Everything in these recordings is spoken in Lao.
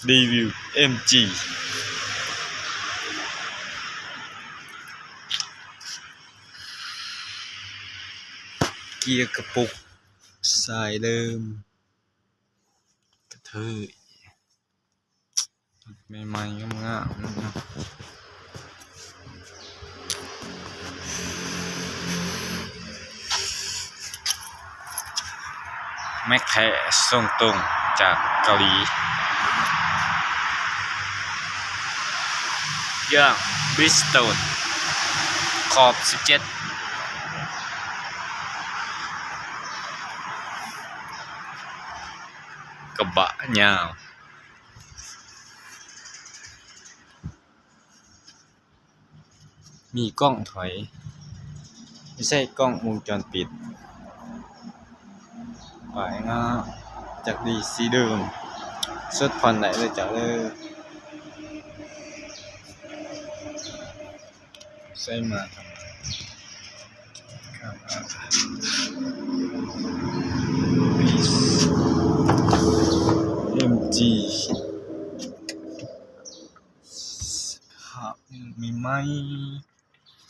ຣີວິວເອັມຈີ ເກຍກະປຸກ ສາຍເດີມ ກະເທີຍ ໃໝ່ໆ ງາມໆ ເນາະ. ແມັກແທ້ສົ່ງຕົງຈາກເກົາຫຼີ ເຄື່ອງບຣິດສະໂຕນ ຄອບສິບເຈັດ ກະບະຍາວ. ມີກ້ອງຖອຍ ໄມ່ໃຊ້ກ້ອງວົງຈອນປິດ. ປ້າຍງາມ ຈັກດີສີເດີມ ສົດຜ່ອນໄດ້ເດີເຈົ້າເດີ. ໃຊ້ມາທຳໄມ? ເອັມຈີ ສະພາບໃໝ່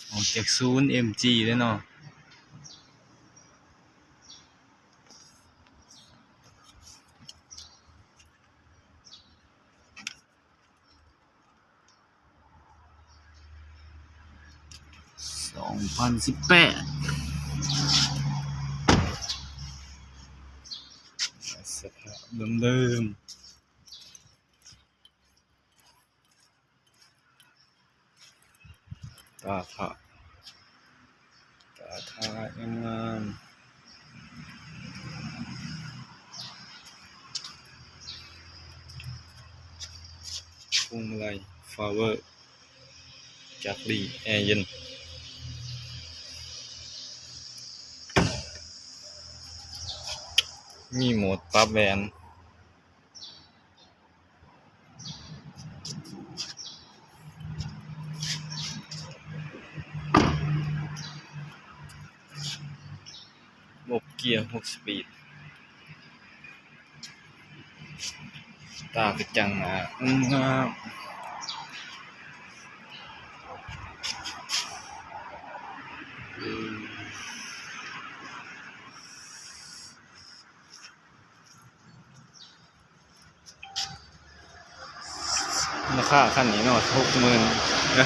ໆ ອອກຈາກສູນເອັມຈີເລີຍເນາະ. ສອງພັນສິບແປດ ສະພາບເດີມໆ. ຕາຂາ ຕາຂາງາມໆ. ພວງມາໄລຟາເວີ ຈັກລີແອເຢັນ ມີໂໝດປັບແຫວນ. ບົບເກຍຫົກສະປີດ ຕາກະຈັງໜ້າງາມ. ລາຄາຄັນນີ້ເນາະ ຫົກໝື່ນ ເອີ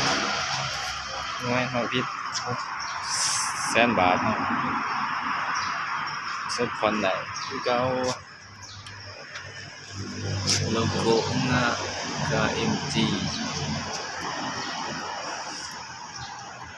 ໂອ້ຍ ເວົ້າຜິດ ຫົກແສນບາດເນາະ ສົດຜ່ອນໄດ້ຄືເກົ່າ. ໂລໂກ້ງາມ ກາ ເອັມຈີ